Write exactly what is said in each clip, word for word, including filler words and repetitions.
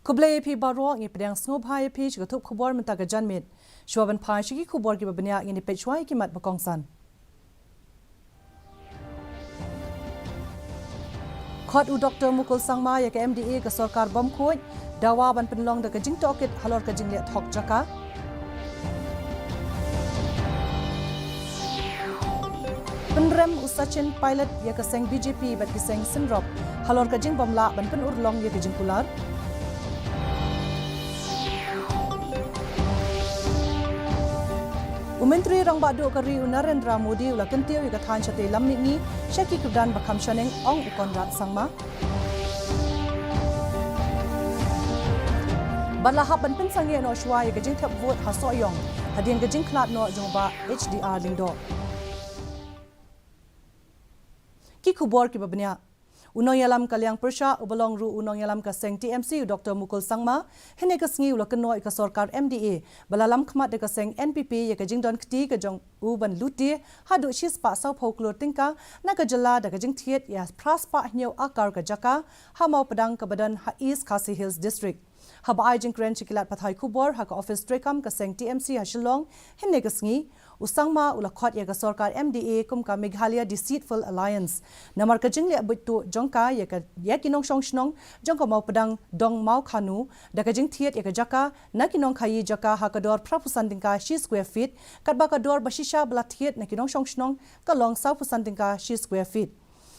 Khublei ïa phi baroh, ngi pdiang sngewbha ïa phi sha ka thup khubor mynta ka janmiet. Shuwa ban phai sha ki khubor kiba bniah, ngin ïa peit shuwa ïa ki mat ba kongsan. Khot u Doktor Mukul Sangma ïa ka M D A ka sorkar bymkhuid, dawa ban pynlong da ka jingtohkit halor ka jingleh thok jaka. Pynrem u Sachin Pilot ïa ka seng B J P bad ki seng synrop halor ka jingbymlah ban pynurlong ïa ka jingkular. U Myntri Rangbah Duh ka ri u Narendra Modi u la kyntiew ïa ka thaiñ shatei lam mihngi sha ki kyrdan ba kham shaneng, ong u Conrad Sangma. Bad la hap ban pynsangeh noh shuwa ïa ka jingthep vote ha Sohiong hadien ka jingkhlad noh jong u Bah H D R Lyngdoh. Ki khubor kiba bniah. U nongïalam ka liang pyrshah uba long ruh u nongïalam ka seng T M C u Doktor Mukul Sangma hynne ka sngi u la kynnoh ïa ka sorkar M D A ba la lam khmat da ka seng N P P ïa ka jingdon kti ka jong u ban lute haduh shispah sawphew klur tyngka na ka jylla da ka jingthied ïa phraspah hynñiew akar ka jaka ha Mawpdang kaba don ha East Khasi Hills District. Haba ai jingkren sha ki lad pathai khubor ha ka office treikam ka seng T M C ha Shillong hynne ka sngi, u Sangma u la khot ïa ka sorkar M D A kum ka Meghalaya Deceitful Alliance namar ka jingleh buit tuh jong ka ïa ka, ïa ki nongshong shnong jong ka Mawpdang Dong Mawkhanu da ka jingthied ïa ka jaka na ki nongkhaïi jaka ha ka dor phraphew san tyngka shi square feet, katba ka dor ba shisha ba la thied na ki nongshong shnong ka long sawphew san tyngka shi square feet.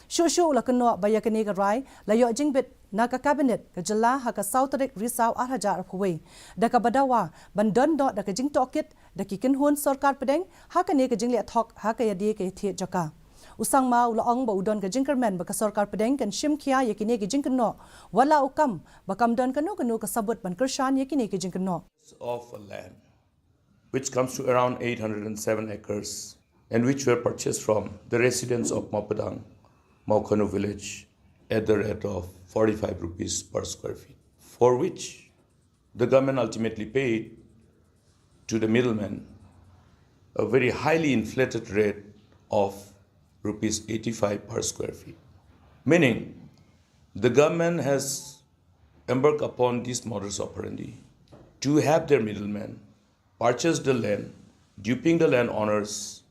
Shuh shuh u la kynnoh ba ïa kane ka rai la ïoh jingbit na ka Cabinet ka jylla ha ka saw tarik Risaw ar hajar arphew wei, da kaba dawa ban don noh da ka jingtohkit da ki kynhun sorkar pdeng ha kane ka jingleh thok ha ka ïadei ka ïathied jaka. U Sangma u la ong ba u don ka jingkyrmen ba ka sorkar pdeng kan shim khia ïa kine ki jingkynnoh, wat la u kam ba kam don kano kano ka sabut ban kyrshan ïa kine ki jingkynnoh. Of a land which comes to around eight hundred and seven acres and which were purchased from the residents of Mawpdang, Mawkhanu village at the rate of forty-five rupees per square feet, for which the government ultimately paid to the middleman a very highly inflated rate of rupees eighty-five per square feet. Meaning, the government has embarked upon this modus operandi to have their middlemen purchase the land, duping the landowners,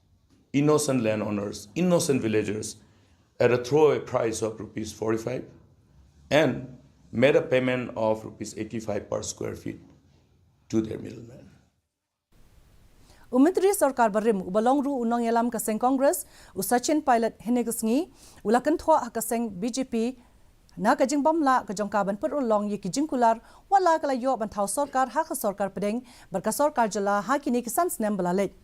innocent landowners, innocent villagers, at a throwaway price of rupees forty-five and made a payment of rupees eighty-five per square feet to their middlemen. U Myntri Sorkar Barim uba long ruh u nongïalam ka seng Congress, u Sachin Pilot hynne ka sngi u la kynthoh ha ka seng B J P na ka jingbymlah ka jong ka ban pynurlong ïa ki jingkular wat la ka la ïoh ban thaw sorkar ha ka sorkar pdeng bad ka sorkar jylla ha kine ki san snem ba la leit.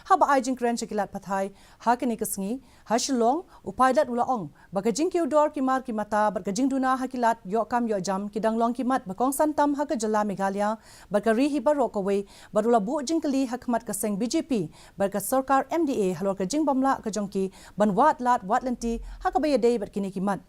Haba ai jingkren sha ki lad pathai ha kane ka sngi ha Shillong, u Pilot u la ong ba ka jingkiew dor ki mar ki mata bad ka jingduna ha ki lad ïoh kam ïoh jam ki dang long ki mat ba kongsan tam ha ka jylla Meghalaya bad ka ri hi baroh kawei, bad u la buh jingkylli ha khmat ka seng B J P bad ka sorkar M D A halor ka jingbymlah ka jong ki ban wad lad wad lynti ha kaba ïadei bad kine ki mat.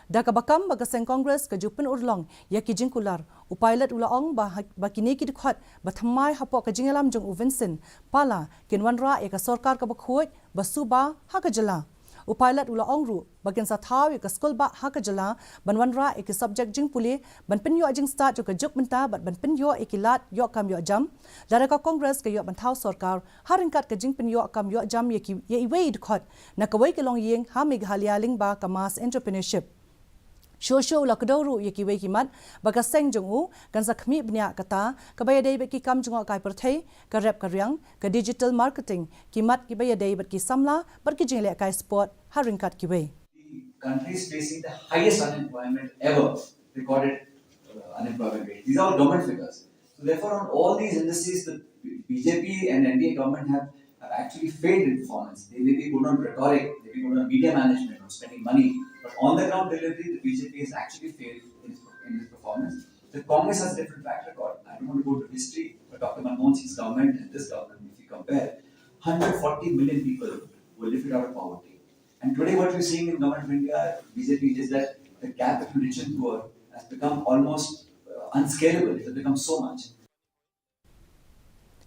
Da kaba kam ba ka seng Congress ka ju pynurlong ïa ki jingkular, u Pilot u la ong ba ha, ba kine ki dkhot ba thymmai hapoh ka jingïalam jong u Vincent Pala kin wanrah ïa ka sorkar kaba khuid ba suba ha ka jylla. U Pilot u la ong ruh ba kin sa thaw ïa ka skulbah ha ka jylla ban wanrah ïa ki subject jingpule, ban pynïoh jingstad jong ka juk bynta bad ban pynïoh ïa ki lad ïoh kam ïoh jam. Lada ka Congress ka ïoh ban thaw sorkar ha ryngkat ka jingpynïoh kam ïoh jam ïa ki, ïa iwei i dkhot na kawei ka longïing ha Meghalaya lyngba ka mass entrepreneurship. Shuh shuh u la kdew ruh ïa kiwei ki mat ba ka seng jong u kan sa khmih bniah kata kaba ïadei bad ki kam jngohkai pyrthei, ka rep ka riang, ka digital marketing, ki mat kiba ïadei bad ki samla bad ki jinglehkai sport ha ryngkat kiwei. The country is facing the highest unemployment ever recorded, uh, unemployment rate. These are all government figures. So therefore, on all these indices, the B J P and N D A government have, have actually failed in performance. They may be good on rhetoric, they may be good on media management, on spending money, but on the ground delivery, the B J P has actually failed in its, in its performance. The Congress has a different track record. I don't want to go to history, but Doctor Manmohan Singh's government and this government, if you compare, hundred forty million people were lifted out of poverty. And today, what we're seeing in Government of India, B J P, is that the gap between rich and poor has become almost, uh, unscalable. It has become so much.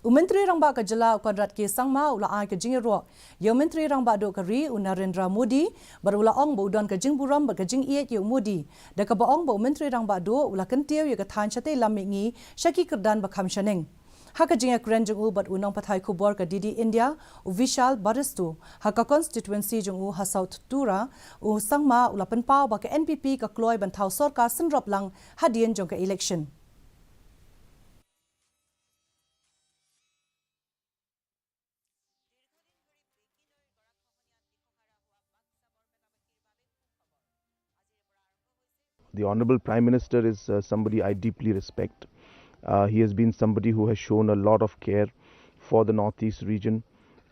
U Myntri Rangbah ka jylla u Conrad K Sangma u la ai ka jingïaroh ïa u Myntri Rangbah duh ka ri u Narendra Modi, bad u la ong ba u don ka jingburom bad ka jingïeit ïa u Modi, da kaba ong ba u Myntri Rangbah duh u la kyntiew ïa ka thaiñ shatei lam mihngi sha ki kyrdan ba kham shaneng. Ha ka jingïakren jong u bad u nongpathai khubor ka D D India, u Vishal Baristu, ha ka constituency jong u ha South Tura, u Sangma u la pynpaw ba ka N P P ka kloi ban thaw sorkar synrop lang hadien jong ka election. The Honorable Prime Minister is uh, somebody I deeply respect. Uh, he has been somebody who has shown a lot of care for the Northeast region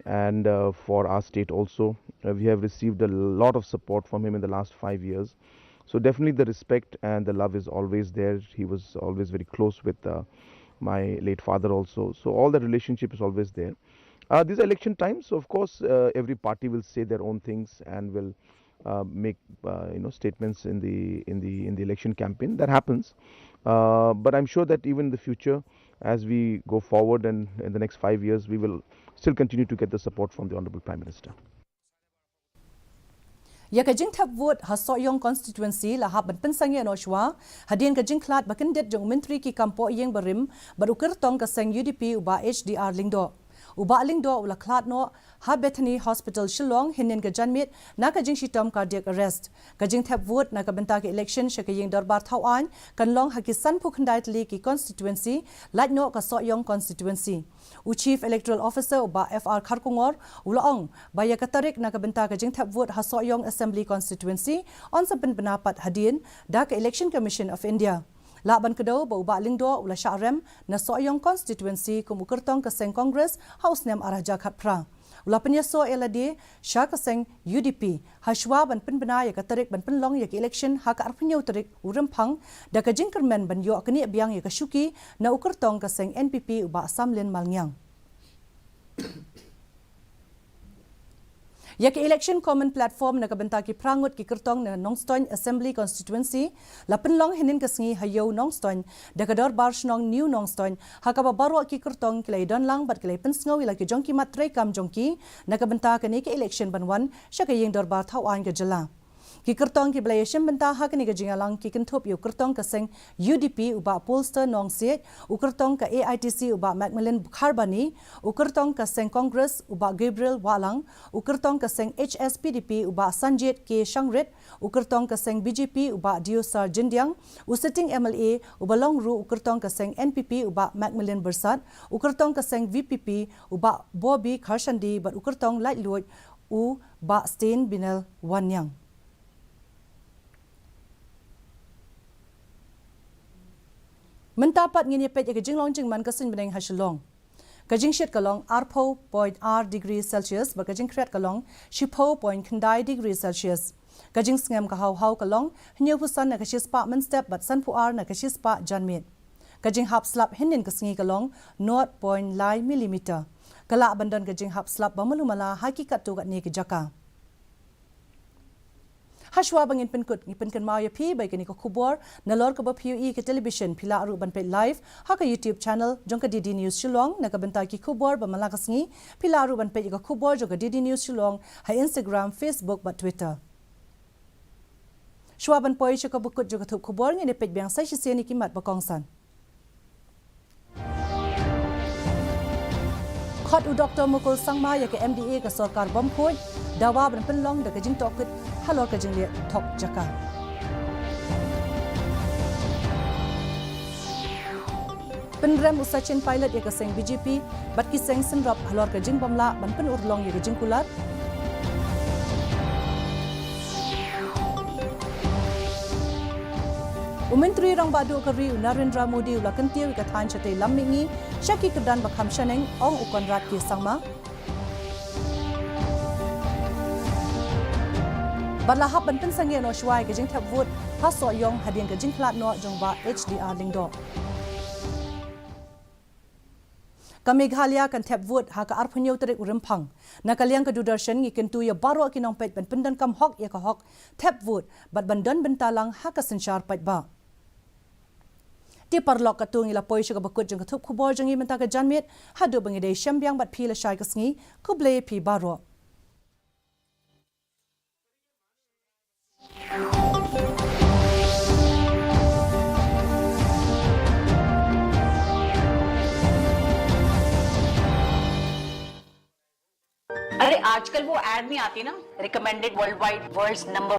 and uh, for our state also. Uh, we have received a lot of support from him in the last five years. So definitely the respect and the love is always there. He was always very close with uh, my late father also. So all that relationship is always there. Uh, these are election times, so of course uh, every party will say their own things and will uh, make uh, you know statements in the in the in the election campaign. That happens, uh, but I'm sure that even in the future, as we go forward and in the next five years, we will still continue to get the support from the Honorable Prime Minister. Ïa ka jingthep vote ha Sohiong constituency la hap ban pynsangeh noh shuwa hadien ka jingkhlad ba kyndit jong u Myntri ki kam pohïing barim bad u kyrtong ka seng U D P u Bah H D R Lyngdoh. U Bah Lyngdoh u la khlad noh ha Bethany Hospital Shillong hynnin ka janmiet na ka jingshitom cardiac arrest. Ka jingthep vote na ka bynta ka election sha ka ïing dorbar thawaiñ kan long ha ki sanphew khyndai tylli ki constituency, lait noh ka Sohiong constituency. U Chief Electoral Officer u Bah F R Kharkongor u la ong ba ïa ka tarik na ka bynta ka jingthep vote ha Sohiong Assembly Constituency yn sa pynbna pat hadien da ka Election Commission of India. Lah ban kdew ba u Bah Lyngdoh u la shah rem na Sohiong Constituency kum u kyrtong ka seng Congress ha u snem ar hajar khatphra. U la pynïasoh ïa lade sha ka seng U D P ha shuwa ban pynbna ïa ka tarik ban pynlong ïa ka election ha ka arphew hynñiew tarik u Rymphang, da ka jingkyrmen ban ïoh knieh biang ïa ka shuki na u kyrtong ka seng N P P u Bah Samlin Malngiang. Ïa ka election common platform na ka bynta ki phra ngut ki kyrtong na Nongstoiñ Assembly Constituency la pynlong hynnin ka sngi ha Ïew Nongstoiñ da ka Dorbar Shnong New Nongstoiñ, ha kaba baroh ki kyrtong ki la ïadon lang bad ki la pynsngew ïa la ki jong ki mat treikam jong ki na ka bynta kane ka election ban wan sha ka ïing dorbar thawaiñ ka jylla. Ki kyrtong kiba la ïashim bynta ha kane ka jingïalang ki kynthup ïa u kyrtong ka seng U D P u Bah Polster Nongsiej, u kyrtong ka A I T C u Bah Macmillan Kharbani, u kyrtong ka seng Congress u Bah Gabriel Wahlang, u kyrtong ka seng H S P D P u Bah Sanjit K Shangrit, u kyrtong ka seng B J P u Bah Deosar Jyndiang, u sitting M L A uba long ruh u kyrtong ka seng N P P u Bah Macmillan Byrsat, u kyrtong ka seng V P P u Bah Bobby Kharshandi bad u kyrtong laitluid u Bah Steinbinel Wanniang. Mynta pat ngin ïa peit ïa ka jinglong jingman ka suiñ bneng ha Shillong. Ka jingshit ka long arphew point ar degree Celsius bad ka jingkhriat ka long shiphew point khyndai degree Celsius. Ka jingsngem ka haw haw ka long hynñiewphew san na ka shispah mynstep bad sanphew ar na ka shispah janmiet. Ka jinghap slap hynnin ka sngi ka long nought point lai millimeter. Ka lah ban don ka jinghap slap ba malu mala ha ki katto katne ki jaka. Ha shuwa ba ngin pynkut, ngi pynkynmaw ïa phi ba ïa kane ka khubor nalor kaba phi ïohi ha ka television, phi lah ruh ban peit live ha ka YouTube channel jong ka D D News Shillong. Na ka bynta ki khubor ba man la ka sngi, phi lah ruh ban peit ïa ka khubor jong ka D D News Shillong ha Instagram, Facebook bad Twitter. Shuwa ban poi sha kaba kut jong ka thup khubor, ngin ïa peit biang sa shisien ïa ki mat ba kongsan. Khot u Doktor Mukul Sangma ïa ka M D A ka sorkar bym khuid, dawa ban pynlong da ka jingtohkit halor ka jingleh thok jaka. Pynrem u Sachin Pilot ïa ka seng B J P bad ki seng synrop halor ka jingbymlah ban pynurlong ïa ka jingkular. U Myntri Rangbah Duh ka ri u Narendra Modi u la kyntiew ïa ka thaiñ shatei lam mihngi sha ki kyrdan ba kham shaneng, ong u Conrad K Sangma. Bad la hap ban pynsangeh noh shuwa ïa ka jingthep vote ha Sohiong hadien ka jingkhlad noh jong Bah H D R Lyngdoh. Ka Meghalaya kan thep vote ha ka arphew hynñiew tarik u Rymphang. Na ka liang ka Doordarshan ngi kyntu ïa baroh ki nongpeit ban pyndonkam hok ïa ka hok thep vote bad ban don bynta lang ha ka synshar paidbah. Te paralok, katto ngi la poi sha kaba kut jong ka thup khubor jong ngi mynta ka janmiet. Haduh ba ngi dei shem biang bad phi lashai ka sngi, khublei phi baroh. अरे, आजकल वो एड नहीं आती ना, recommended worldwide, world's number